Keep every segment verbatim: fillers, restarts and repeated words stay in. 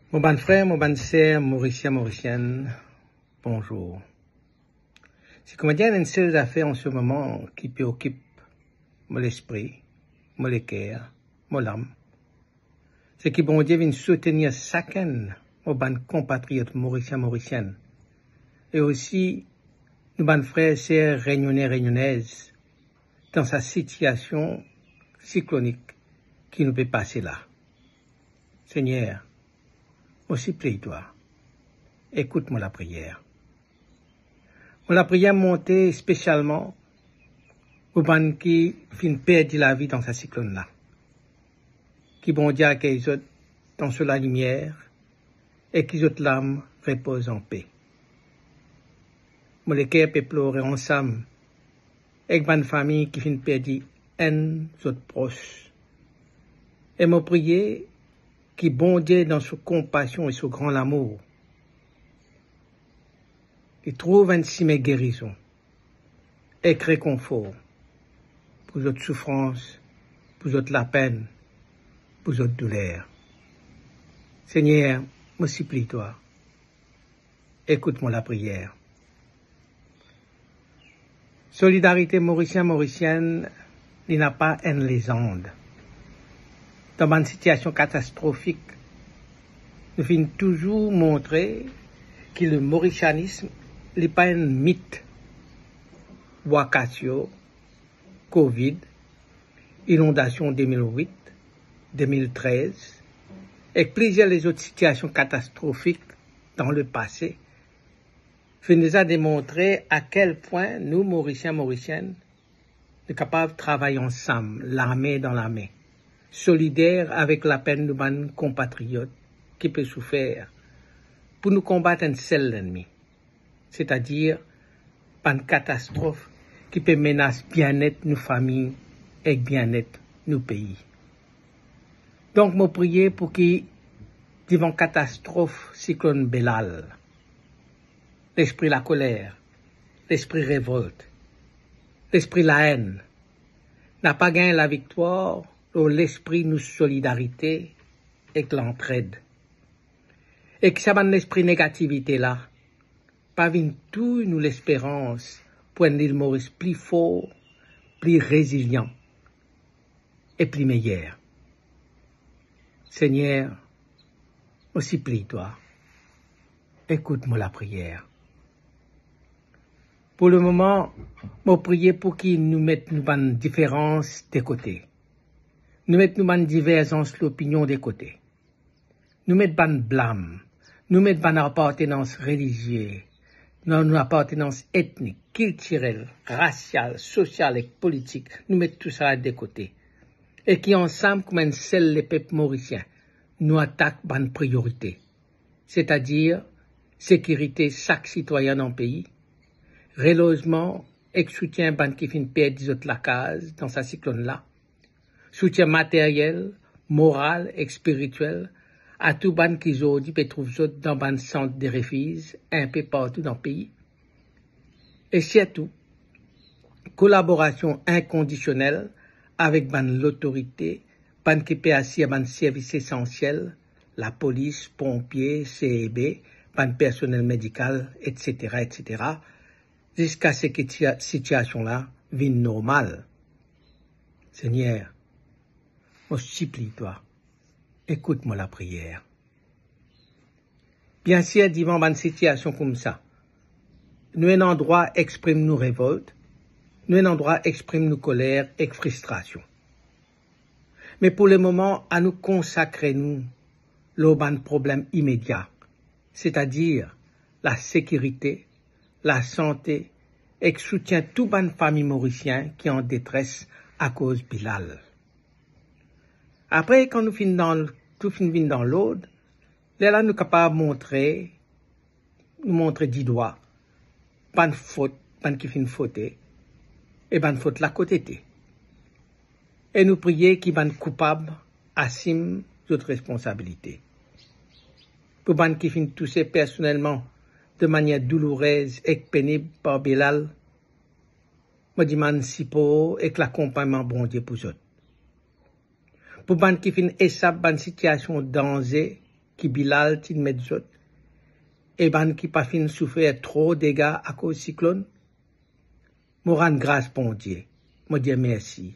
Mo bann frer, mo bann ser, Morisien, Morisienn, bonzour. Si kouma dir, ena enn sel zafer an se moman ki pe okip mo lespri, mo leker, mo lam, se ki Bondie vinn soutenir sakenn mo bann konpatriot Morisien, Morisienn, e osi nou bann frer, ser Reynione, Reynionnez, dan sa sitiasion siklonik ki nou pe pase la. Segner, mo sipliy twa, ekout mo lapriyer. Mo lapriyer monte spesialman pou bann ki finn perdi lavi dan sa siklonn la. Ki Bondie akey zot dan so lalimier e ki zot lam repoz anpe. Mo leker pe plore ansam ek bann fami ki finn perdi enn zot pros. E mo priye ki Bondie, dan so konpasion e so gran lamour, li trouv enn sime gerizon ek rekonfor pou zot soufrans, pou zot lapenn, pou zot douler. Segner, mo sipliy twa, ekout mo lapriyer. Solidarite Morisien, Morisienn, li napa enn lezand. Dan bann sitiasion katastrofik, nou finn touzour montre ki le morisianism, li pa enn mit. Wakasio, Covid, inondasion de mil wit, de mil trez, ek plizier lezot sitiasion katastrofik dan lepase, finn deza demontre a kel pwin nou, Morisien, Morisienn, nou kapav travay ansam, lame dan lame, solider avek lapenn nou bann konpatriot ki pe soufer, pou nou konbat enn sel lennmi, setadir bann katastrof ki pe menas bienet nou fami ek bienet nou pei. Donk, mo priye pou ki, devan katastrof siklonn Belal, lespri lakoler, lespri revolt, lespri laenn, napa gagn laviktwar lor lespri nou solidarite ek lantred, e ki sa bann lespri negativite la pa vinn touy nou lesperans pou enn Lil Moris pli for, pli rezilian e pli meyer. Segner, mo sipliy twa, ekout mo lapriyer. Pou lemoman, mo priye pou ki nou met nou bann diferans de kote. Nou met nou bann diverzans lopinion de kote. Nou met bann blam, nou met bann apartenans relizie, nou, nou apartenans etnik, kiltirel, rasial, sosial ek politik, nou met tousala de kote. E ki ansam, kouma enn sel lepep morisien, nou atak bann priorite, setadir sekirite sak sitwayin dan pei, relozman ek soutien bann ki finn perdi zot lakaz dan sa siklonn la, soutien materyel, moral ek spiritiel a tou bann ki zordi pe trouv zot dan bann sant de refiz inpe partou dan pei, e sirtou kolaborasion inkondisionel avek bann lotorite, bann ki pe asir bann servis esansiel, lapolis, ponpie, C E B, bann personel medikal, etsetera, etsetera, ziska seki tia-, sitiasion la vinn normal. Segner, mo sipliy twa, ekout mo lapriyer. Biensir, devan bann sitiasion koumsa, nou ena drwa exprim nou revolt, nou ena drwa exprim nou koler ek fristrasion. Me pou lemoman, anou konsakre nou lor bann problem imedia, setadir lasekirite, lasante ek soutien tou bann fami morisien ki an detres akoz Bilal. Apre, kan nou finn dan, tou finn vinn dan lord, lerla nou kapav montre, nou montre didwa bann fot, bann ki finn fote, e bann fot la kot ete. E nou priye ki bann koupab asim zot responsabilite. Pou bann ki finn touse personelman de manier doulourez ek penib par Bilal, mo dimann sipor ek lakonpagnman Bondie pou zot. Pou bann ki finn esap bann sitiasion danze, ki Bilal ti met zot, e bann ki pa finn soufer tro dega akoz siklonn? Mo rann gras Bondie, mo dir mersi,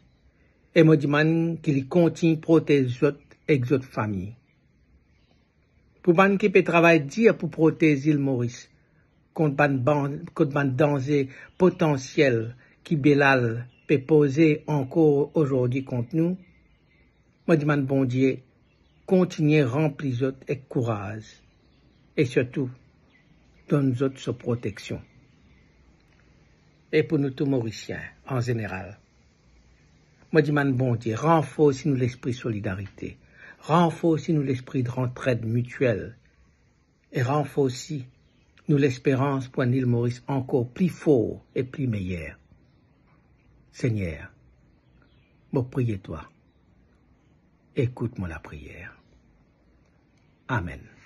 e mo dimann ki li kontign protez zot ek zot fami. Pou bann ki pe travay dir pou protez Lil Moris kont bann ban-, kont bann danze potansiel ki Bilal pe poze ankor azordi kont nou, mo dimann Bondie kontigne ranpli zot ek kouraz e sirtou donn zot so proteksion. E pou nou tou Morisien an zeneral, mo dimann Bondie ranforsi nou lespri solidarite, ranforsi nou lespri rantred mitiel e ranforsi nou lesperans pou enn Lil Moris ankor pli for e pli meyer. Segner, mo priye twa, ekout mo lapriyer. Amen.